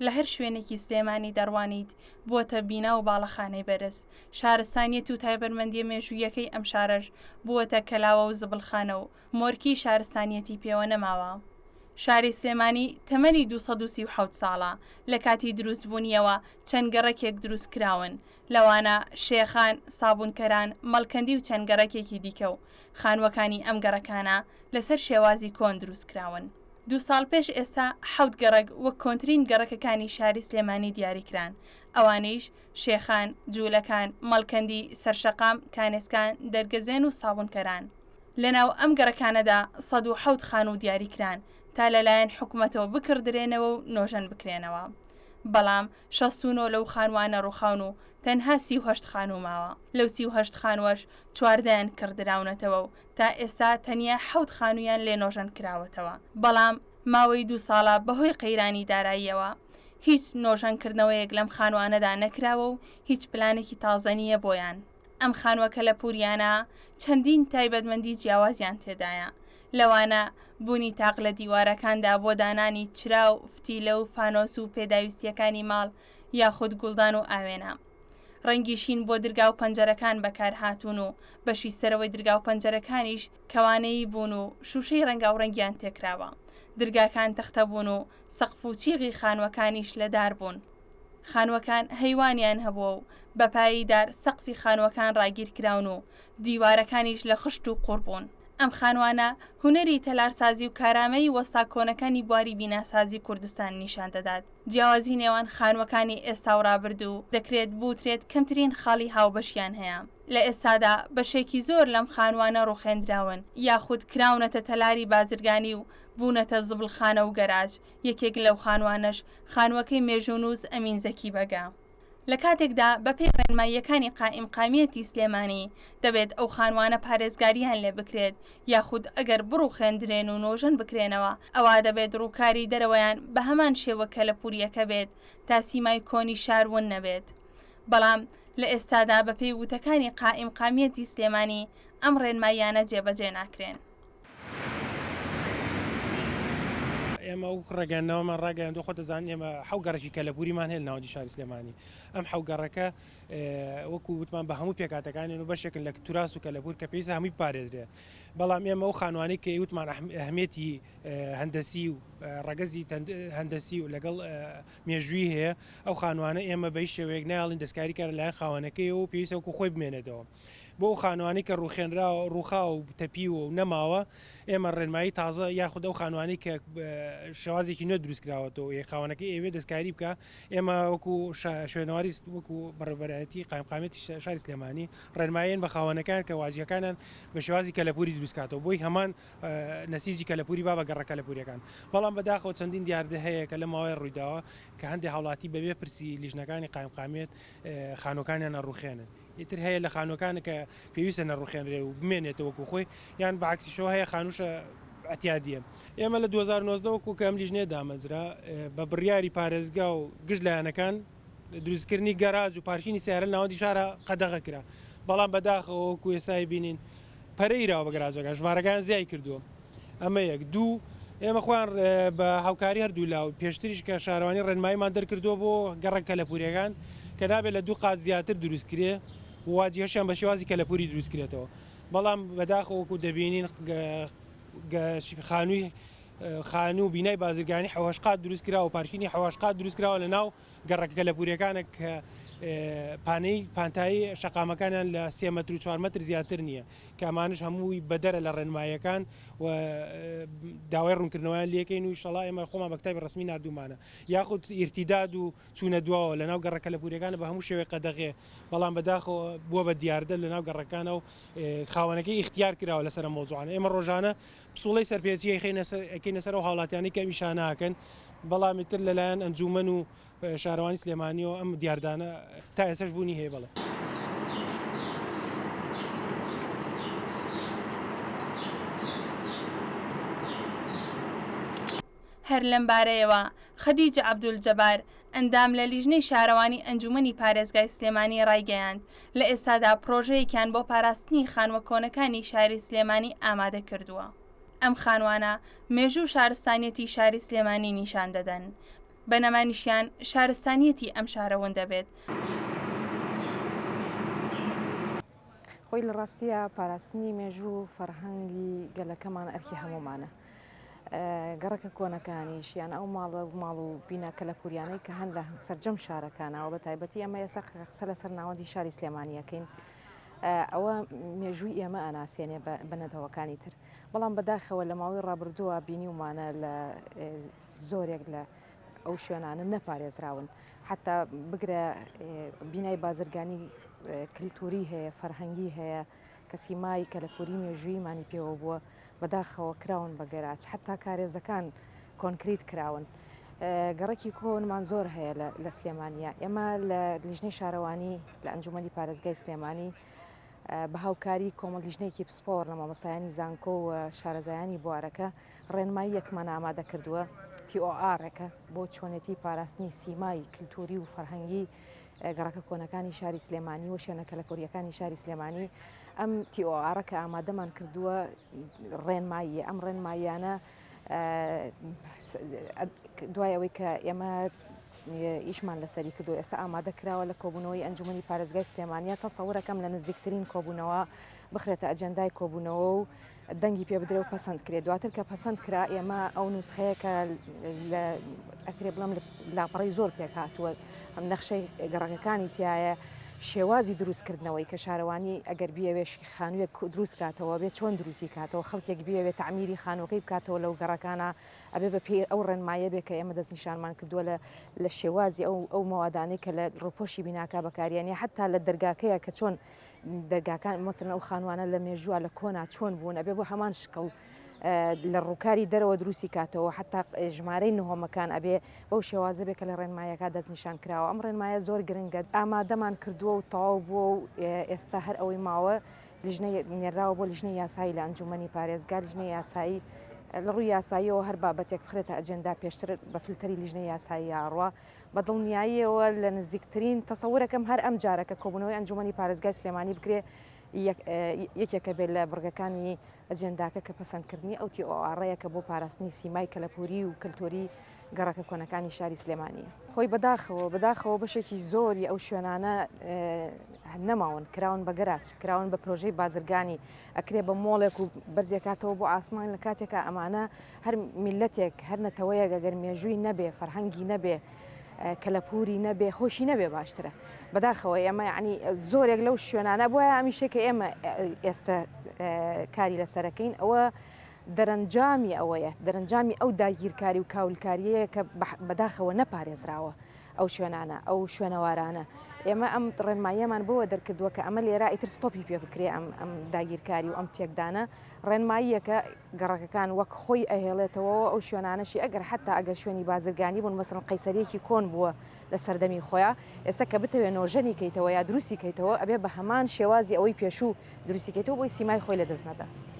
لە هەر شوێنێکی سلێمانی دەڕوانیت بووەتە بینا و باڵەخانەی بەرز، شارستانیەت و تایبەتمەندییە مێژووییەکەی ئەم شارەش بووەتە کەلاوە و زبڵخانە و مۆرکی شارستانیەتی پێوە نەماوە. شاری سلێمانی تەمەنی 237 ساڵە، لە کاتی دروستبوونیەوە چەند گەڕەکێک دروستکراون، لەوانە، شێخان، سابونکەران، مەڵکەندی و چەند گەڕەکێکی دیکە و خانووەکانی ئەم گەڕەکانە لەسەر شێوازی کۆن دروستکراون. دوو ساڵ پێش ئێستا حەوت گەڕەک وەک کۆنترین گەڕەکەکانی شاری سلێمانی دیاریکران، ئەوانیش، شێخان، جوولەکان، مەڵکەندی، سەرشەقام، کانێسکان، دەرگەزێن و سابونکەران. لەناو ئەم گەڕەکانەدا 107 خانوو دیاریکران تا لەلایەن حکومەتەوە بکڕدرێنەوە و نۆژەن بکرێنەوە. بەڵام 69 لەو خانووانە ڕووخاون و تەنها 38 خانوو ماوە. لەو 38 خانووەش چواردەیان کڕدراونەتەوە و تا ئێستا تەنیا حەوت خانوویان لێ نۆژەن کراوەتەوە، بەڵام ماوەی دوو ساڵە بەهۆی قەیرانی داراییەوە هیچ نۆژەنکردنەوەیەک لەم خانووانەدا نەکراوە و هیچ پلانێکی تازە نییە بۆیان. ئەم خانووە کەلەپوورییانە چەندین تایبەتمەندی جیاوازیان تێدایە، لەوانە بوونی تاق لە دیوارەکاندا بۆ دانانی چرا و فتیلە و فانۆس و پێداویستییەکانی ماڵ یاخود گوڵدان و ئاوێنە. ڕەنگی شین بۆ درگا و پەنجەرەکان بەکارهاتوون و بەشی سەرەوەی درگا و پەنجەرەکانیش کەوانەیی بوون و شووشەی ڕەنگاوڕەنگیان تێکراوە. درگاکان تەختە بوون و سەقف و چیغی خانووەکانیش لە دار بوون. خانووەکان هەیوانیان هەبووە و بە پایەی دار سەقفی خانووەکان ڕاگیر کراون و دیوارەکانیش لە خشت و قوڕ بوون. ئەم خانووانە هونەری تەلارسازی و کارامەیی وەستا کۆنەکانی بواری بیناسازی کوردستان نیشان دەدات. جیاوازی نێوان خانووەکانی ئێستا و ڕابردوو، دەکرێت بوترێت کەمترین خاڵی هاوبەشیان هەیە. لە ئێستادا بەشێکی زۆر لەم خانووانە ڕووخێندراون، یاخود کراونەتە تەلاری بازرگانی و بوونەتە زبڵخانە و گەراج، یەکێک لەو خانووانەش خانووەکەی مێژوونووس ئەمین زەکی بەگە. لە کاتێکدا بەپێی ڕێنماییەکانی قائیمقامیەتی سلێمانی دەبێت ئەو خانووانە پارێزگارییان لێ بکرێت یاخود ئەگەر بڕوخێندرێن و نۆژەن بکرێنەوە ئەوا دەبێت ڕووکاری دەرەوەیان بە هەمان شێوە کەلەپوورییەکە بێت تا سیمای کۆنی شار ون نەبێت بەڵام لە ئێستادا بەپێی وتەکانی قائیمقامیەتی سلێمانی ئەم ڕێنماییانە جێبەجێ ناکرێن. ئێمە وەک ڕێگەیاندنەوەمان ڕاگەیاندووە خۆت دەزانن ئێمە حەو گەڕەکی کەلەپووریمان هەیە لە ناوەندی شاری سلێمانی ئەم حەو گەڕەکە وەکو وتمان بە هەموو پێکاتەکانیان و بەشێکن لە توراس و کەلەپوور کە پێویستە هەمووی بپارێزرێ بەڵام ئێمە ئەو خانوانەی کە وتمان ئەهمیەتی هەندەسی و ڕەگەزی هەندەسی و لەگەڵ مێژووی هەیە ئەو خانوانە ئێمە بە هیچ شێوەیەک نایەڵین دەستکاری کار لەلایەن خاوەنەکەیەوە و پێویستە وەکو خۆی بمێنێتەوە. بۆ ئەو خانوانەی کە ڕووخێنراوە، ڕووخاوە و تەپیوە و نەماوە، ئێمە ڕێنمایی تازە یاخود ئەو خانوانەی کە شێوازێکی نوێ دروست کراوەتەوە و خاوەنەکەی ئەیەوێت دەستکاری بکا، ئێمە وەکو شوێنەواری وەکو بەڕێوەبەرایەتی قایمقامیەتی شاری سلێمانی ڕێنمایین بە خاوەنەکان کە واجیهەکانیان بە شێوازی کەلەپووری دروست کاتەوە بۆی هەمان نەسیجی کەلەپووری با بە گەڕەک کەلەپووریەکان. بەڵام بەداخەوە چەندین دیاردە هەیە کە لەم ماوەیە ڕوویداوە کە هەندێ هاوڵاتی بەبێ پرسی لیژنەکانی قایمقامیەت خانووەکانیان ئەڕووخێنن. ئیتر هەیە لە خانووەکان کە پێویستە نەڕوخێنرێ و بمێنێتەوە وەکو خۆی، یان بە عەکسیشەوە هەیە خانووشە ئەتیادییە. ئێمە لە 2019 وەکو کە ئەم لیژنەیە دامەزرا، بە بڕیاری پارێزگا و گشت لایەنەکان دروستکردنی گەراج و پارکینی سەیارە لە ناوەندی شارا قەدەغە کرا، بەڵام بەداخەوە وەکو ئێستا ئەیبینین پەرەی راوە بە گەراجەکان، ژمارەکەیان زیای کردووە. ئەمە یەک. دوو، ئێمە خۆیان بە هاوکاری هەردوولا و پێشتریش کە شارەوانی ڕێنماییمان دەرکردووە بۆ گەڕەک کەلەپوورییەکان کە نابێت لە دوو قات زیاتر دروست کرێ و واجیهەشیان بە شێوازی کەلەپووری دروست کرێتەوە. بەڵام بەداخەوە وەکوو دەبینین خانووی خانوو و بینای بازرگانی حەوهەشت قات دروست کراوە و پارکینی حەوهەشت قات دروست کراوە لە ناو گەڕەکە کەلەپوورییەکانە کە پانەی پانتایی شەقامەکانیان لە سێ مەتر و چوار مەتر زیاتر نییە کە ئەمانەش هەمووی بەدەرە لە ڕێنماییەکان و داوای ڕوونکردنەوەیان لێکەین و ئیشەڵا ئێمە خۆمان بە کتابی ڕەسمی ناردوومانە یاخود ئیرتیداد و چوونە دواوە لەناو گەڕەکە کەلەپوورییەکانە بە هەموو شێوەیەک قەدەغەیە بەڵام بەداخەوە بووە بە دیاردە لەناو گەڕەکانە و خاوەنەکەی ئیختیار کراوە لەسەر ئەم مەوزوعانە ئێمە ڕۆژانە پسوڵەی سەرپێچی ئەکەینە سەر ئەو هاوڵاتیانەی کە ئەم ئیشانە ئەکەن بەڵام ئیتر لەلایەن ئەنجوومەن و شارەوانی سلێمانیەوە ئەم دیاردانە تا ئێستاش بوونی هەیە بەڵێ. هەر لەم بارەیەوە خەدیجە عەبدولجەبار، ئەندام لە لیژنەی شارەوانی ئەنجوومەنی پارێزگای سلێمانی ڕایگەیاند، لە ئێستادا پڕۆژەیەکیان بۆ پاراستنی خانووە کۆنەکانی شاری سلێمانی ئامادە کردووە. ئەم خانووانە مێژوو و شارستانیەتی شاری سلێمانی نیشان دەدەن. بە نەمانیشیان شارستانیەتی ئەم شارە ون دەبێت. خۆی لە ڕاستییا پاراستنی مێژوو و فەرهەنگی گەلەکەمان ئەرکی هەموومانە. گەڕەکە کۆنەکانیش یان ئەو ماڵە و ماڵ و بینا کەلەپوریانەی کە هەن لە سەرجەم شارەکانەوە بە تایبەتی ئەمە ئێستا قسە لەسەر ناوەندی شاری سلێمانیەکەین ئەوە مێژووی ئێمە ئەناسێنێ بە نەتەوەکانی تر بەڵام بەداخەوە لە ماوەی ڕابردووە بینیومانە لە زۆرێک لە ئەو شوێنانە نەپارێزراون حتا بگرە بینای بازرگانی کللتوری هەیە فەرهەنگی هەیە کە سیمای کەلەپوری مێژووییمانی پێوە بووە، بەداخەوە کراون بە گەراج، حەتا کارێزەکان کۆنکریت کراون. گەڕەکی کۆنمان زۆر هەیە لە سلێمانیا. ئێمە لە لیژنەی شارەوانی لە ئەنجومەنی پارێزگای سلێمانی بە هاوکاری کۆمەڵ لیژنەیەکی پسپۆڕ لە مامۆستایانی زانکۆ و شارەزایانی بوارەکە ڕێنماییەکمان ئامادە کردووە، TOR ێکە بۆ چۆنێتی پاراستنی سیمای کلتوری و فەرهەنگی گەڕەکە کۆنەکانی شاری سلێمانی و شوێنە کەلەپورییەکانی شاری سلێمانی ئەم TOR ە کە ئامادەمان کردووە ڕێنماییە ئەم ڕێنماییانە دوای ئەوەی کە ئێمە ئیشمان لەسەری کردو ئێستا ئامادە کراوە لە کۆبوونەوەی ئەنجومەنی پارێزگای سلێمانیە تەسەورەکەم لە نزیکترین کۆبوونەوە بخرێتە ئەجەندای کۆبوونەوە و دەنگی پێ بدرێ و پەسەند کرێ دواتر کە پەسەند کرا ئێمە ئەو نوسخەیە کە لە ئەکرێ بڵێم لاپەڕەی زۆر پێک هاتووە ئەم نەخشەی گەڕەکەکانی تایە شێوازی دروستکردنەوەی کە شارەوانی ئەگەر بیەوێ خانوویەک دروست کاتەوە بێ چۆن دروستی کاتەوە خەڵکێک بیەوێ تەعمیری خانووەکەی بکاتەوە لەو گەڕەکانە ئەبێ بە پێی ئەو ڕێنمایە بێ کە ئێمە دەستنیشانمان کردووە لە لە شێوازی ئەو ئەو مەوادانەی کە لە ڕوپۆشی بیناکە بەکاریان یا حتا لە دەرگاکەیە کە چۆن دەرگاکان مەسەلەن ئەو خانوانە لە مێژووە لە کۆنا چۆن بوون ئەبێ بۆ هەمان شکڵ لە ڕووکاری دەرەوە دروستی کاتەوە حتا ژمارەی نهۆمەکان ئەبێ بەو شێوازە بێ کە لە ڕێنمایەکە دەستنیشان کراوە ئەم ڕێنمایە زۆر گرنگە ئامادەمان کردووە و تەواو بووە و ئێستا هەر ئەوەی ماوە لیژنە نێراوە بۆ لیژنەی یاسایی لە ئەنجومەنی پارێزگا لیژنەی یاسایی لە ڕووی یاساییەوە هەر بابەتێک بخرێتە ئەجێندا پێشتر بە فلتەری لیژنەی یاسایی ئەڕوا بە دڵنیاییەوە لە نزیکترین تەسەورەکەم هەر ئەم جارە کە کۆبوونەوەی ئەنجومەنی پارێزگای سلێمانی بکرێ یەکێکە بێت لە بڕگەکانی ئەجێنداکە کە پەسەندکردنی ئەو TOR ەیە کە بۆ پاراستنی سیمای کەلەپوری و کەلتوری گەڕەکە کۆنەکانی شاری سلێمانییە. خۆی بەداخەوە بەداخەوە بەشێکی زۆری ئەو شوێنانە نەماون کراون بە گەراج کراون بە پرۆژەی بازرگانی ئەکرێ بە مۆڵێک و بەرزێکاتەوە بۆ ئاسمان لە کاتێکا ئەمانە هەر میللەتێک، هەر نەتەوەیەک ئەگەر مێژووی نەبێ، فەرهەنگی نەبێ، کەلەپووری نەبێ، خۆشی نەبێ باشترە. بەداخەوە ئێمە یعنی زۆرێک لەو شوێنانە بۆیە ئەمیشە کە ئێمە ئێستا کاری لەسەرەکەین ئەوە دەرەنجامی ئەوەیە، دەرەنجامی ئەو داگیرکاری و کاولکاریەیە کە بەداخەوە نەپارێزراوە ئەو شوێنانە، ئەو شوێنەوارانە. ئێمە ئەم ڕێنماییەمان بۆوە دەرکردووە کە ئەمە لێرە ئیتر ستۆپی پێ بکرێ ئەم ئەم داگیرکاری و ئەم تێکدانە ڕێنماییەکە گەڕەکەکان وەک خۆی ئەهێڵێتەوەوە ئەو شوێنانەشی ئەگەر حەتا ئەگەر شوێنی بازرگانی بوون مەسەلەن قەیسەریەکی کۆن بووە لە سەردەمی خۆیا ئێستا کە بتەوێ نۆژەنی کەیتەوە یا دروستی کەیتەوە ئەبێ بە هەمان شێوازی ئەوەی پێشوو دروستی کەیتەوە بۆی سیمای خۆی لەدەست نەدا.